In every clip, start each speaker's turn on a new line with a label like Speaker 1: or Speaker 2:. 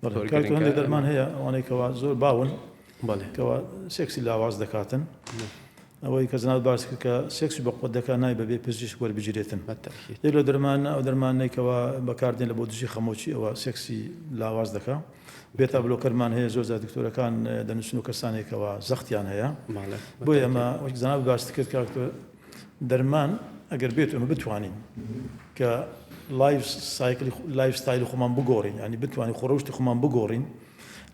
Speaker 1: هەندێک دەرمان هەیە ئەوانەی کەوا زۆر باون کەوا سێکسی لاواز دەکاتن ئەوەی کە جناب باس کرد کە سێکسی بە قوت دەکات نای بەبێ پزیشک وەربگیرێتن یەک لە دەرمان ئەو دەرمانەی کەوا بەکاردێن لە بۆ دژی خەمۆکی ئەوە سێکسی لاواز دەکا beta blocker مان هەیە زۆر جار دکتۆرەکان دەنووسن و کەسانێکەوە زەختیان هەیە بۆیە ئەمە وەک جناب باست کرد کاک دەرمان ئەگەر بێت ئەمە بتوانین کە life cycle ی life style ی خۆمان بگۆڕین ینی بتوانین خۆڕەوشتی خۆمان بگۆڕین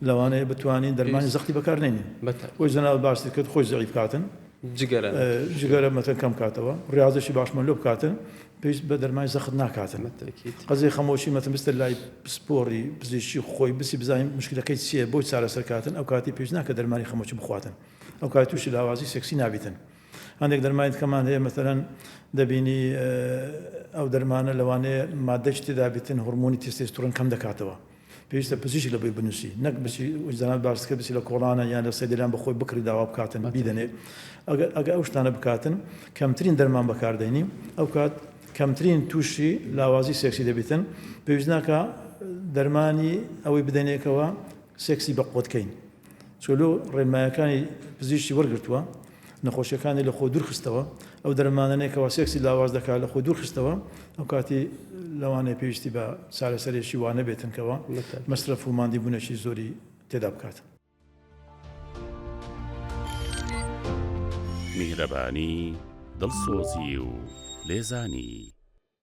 Speaker 1: لەوانەیە بتوانین دەرمانی زەختی بەکارنێنین وەی جەناب باست کرد خۆی زەعیف کاتن
Speaker 2: جگەرە
Speaker 1: جگەرە مەتەن کەم کاتەوە ڕاضێکی باشمان لۆ بکاتن پێویست بە دەرمانی زەخت ناکاتن قەزیەی خەمۆکی مەتن بستە لای پسپۆڕی پزیشکی خۆی بسی بزانین مشکلەکەی چییە بۆی چارەسەر کاتن ئەو کاتی پێویست ناکە دەرمانی خەمۆکی بخواتن ئەو کاتی تووشی لاوازی سێکسی نابیتن هەندێک دەرمانی دیکەمان هەیە مەسەلەن دەبینی ئەو دەرمانە لەوانەیە مادەی تێدا بیتن هۆرمۆنی تێستێسترۆن کەم دەکاتەوە پێویستە پزیشک لە بۆی بنووسی نەک بچی جەناب باس کرد بچی لە کۆڵانە یان لە سەیدەلان بە خۆی بکڕی داوا بکاتن بیدەنێ ئەگەر ئەگەر ئەو شتانە بکاتن کەمترین دەرمان بەکاردێنی ئەو کات کەمترین تووشی لاوازی سێکسی دەبیتن پێویست ناکە دەرمانی ئەوەی بدەنێکەوە سێکسی بە قوتکەین چۆلۆ ڕێنمایەکانی پزیشکی وەرگرتووە، نەخۆشیەکانی لە خۆی دوورخستەوە، ئەو دەرمانانەی کەوا سێکسی لاواز دەکات لە خۆی دوورخستەوە، ئەو کاتی لەوانەیە پێویستی بە چارەسەرێکی وا نەبێتن کەوا مەسرەف و ماندیبوونێکی زۆری تێدا بکات.
Speaker 3: میهرەبانی، دڵسۆزی و لێزانی.